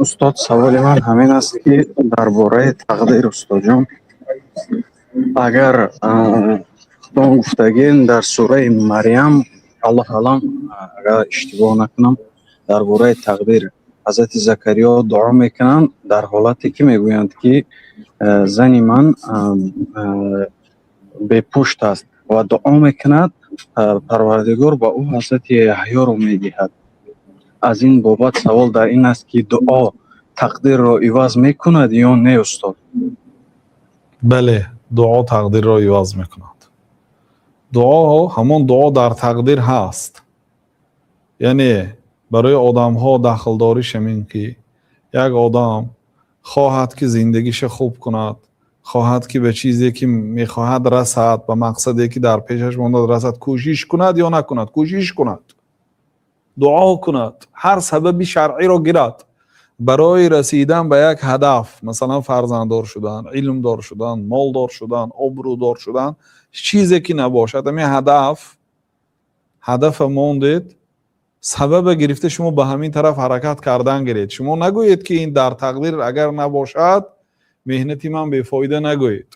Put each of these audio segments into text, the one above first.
Устод, саволи ман ҳамин аст, ки дар бораи тақдир, устодҷон, агар худо гуфтагин дар сураи Марьям, Аллоҳ аълам, агар иштибоҳ накунам, дар бораи тақдир ҳазрати Закариё дуо мекунанд, дар ҳолате ки мегӯянд, ки зани ман бепушт аст, ва дуо мекунад, Парвардигор ба ӯ ҳазрати Яҳёро медиҳад. Аз ин бобат савол дар ин аст, ки дуо тақдирро иваз мекунад ё не, устод? Бале, дуо тақдирро иваз мекунад. Дуо, ҳамон дуо дар тақдир ҳаст. Яъне барои одамҳо дахлдориш ҳамин, ки як одам хоҳад, ки зиндагиша хуб кунад, хоҳад, ки ба чизе, ки мехоҳад, расад, ба мақсаде, ки дар пешаш мондад, расад, кӯшиш кунад ё накунад, кӯшиш кунад, дуо кунад, ҳар сабаби шаръиро гирад барои расидан ба як ҳадаф, масалан, фарзанддор шудан, илмдор шудан, молдор шудан, обрӯдор шудан, чизе ки набошад, ҳамин ҳадаф, ҳадафа мондед, сабаба гирифта, шумо ба ҳамин тараф ҳаракат кардан гиред. Шумо нагӯед, ки ин дар тақдир агар набошад, меҳнати ман бефоида, нагӯед.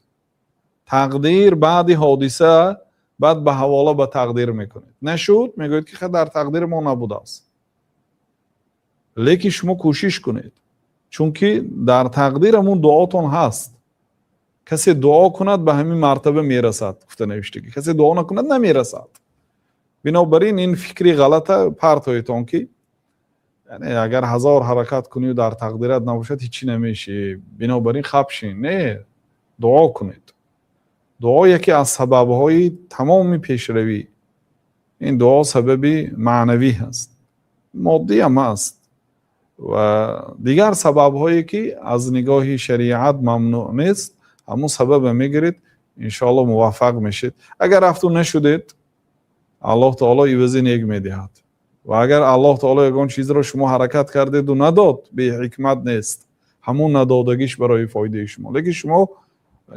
Тақдир баъди ҳодиса баъд ба ҳавола ба тақдир мекунед. Нашуд, мегӯед, ки дар тақдири мо набудааст. Лекин шумо кӯшиш кунед, чунки дар тақдир ҳамун дуотон ҳаст. Касе дуо кунад, ба ҳамин мартаба мерасад, гуфта навиштагӣ, касе дуо накунад, намерасад. Бинобар ин ин фикри ғалата партоетон, ки яъне агар ҳазор ҳаракат кунию дар тақдират набошад, ҳичӣ намешӣ, бинобар ин хап шин. Не, дуо кунед. Дуо яке аз сабабҳои тамоми пешравӣ. Ин дуо сабаби маънавӣ ҳаст, моддӣ ҳам ҳаст ва дигар сабабҳое, ки аз нигоҳи шариат мамнӯъ нест. Ҳамун сабаба мегиред, иншоалло, муваффақ мешед. Агар рафту нашудед, Аллоҳ таоло ивази нек медиҳад. Ва агар Аллоҳ таоло ягон чизро шумо ҳаракат кардеду надод, беҳикмат нест, ҳамун надодагиш барои фоидаи шумо. Лекин шумо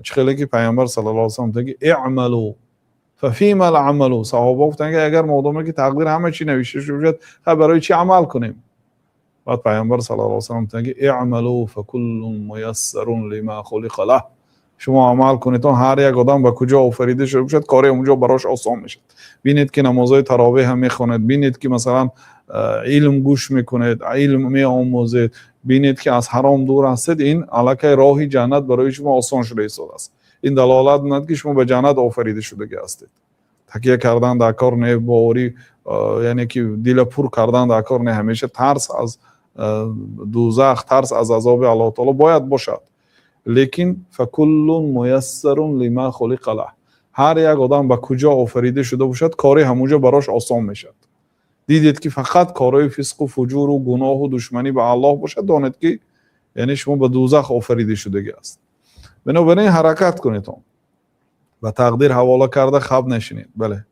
чӣ хеле ки Пайғамбар саллаллоҳу алайҳи васаллам гуфтанд, ки اعملوا ففيما العمل. Саҳоба гуфтанд, ки агар модоме ки тақдир ҳама чӣ навишта шуда бошад, ха барои чӣ амал кунем? Баъд Пайғамбар саллаллоҳу алайҳи васаллам гуфтанд, ки اعملوا فكل ميسر لما خلق له. Шумо амал кунед, он ҳар як одам ба куҷо офарида шуда бошад, кори онҷо барош осон мешавад. Бинед, ки намозҳои таровеҳ ҳам мехонед, бинед, ки масалан, илм гӯш мекунед, илм меомӯзед, бинед, ки аз ҳаром дур ҳастед. Ин аллакай роҳи ҷаннат барои шумо осон шуда истодааст. Ин далолат мекунад, ки шумо ба ҷаннат офарида шудагӣ ҳастед. Такя кардан дар кор не, боварӣ, яъне ки дила пур кардан дар кор не. Ҳамеша тарс аз дӯзах, тарс аз азоби Аллоҳ таоло бояд бошад, лекин فكل ميسر لما خلق له. Ҳар як одам ба куҷо офарида шуда бошад, кори ҳамунҷо барош осон мешавад. Дидед, ки фақат корҳои фисқу фуҷуру гуноҳу душманӣ ба Аллоҳ бошад, донед, ки яъне шумо ба дӯзах офарида шудагӣ аст. Бинобар ин ҳаракат кунед, он ба тақдир ҳавола карда хаб нашинед. Бале.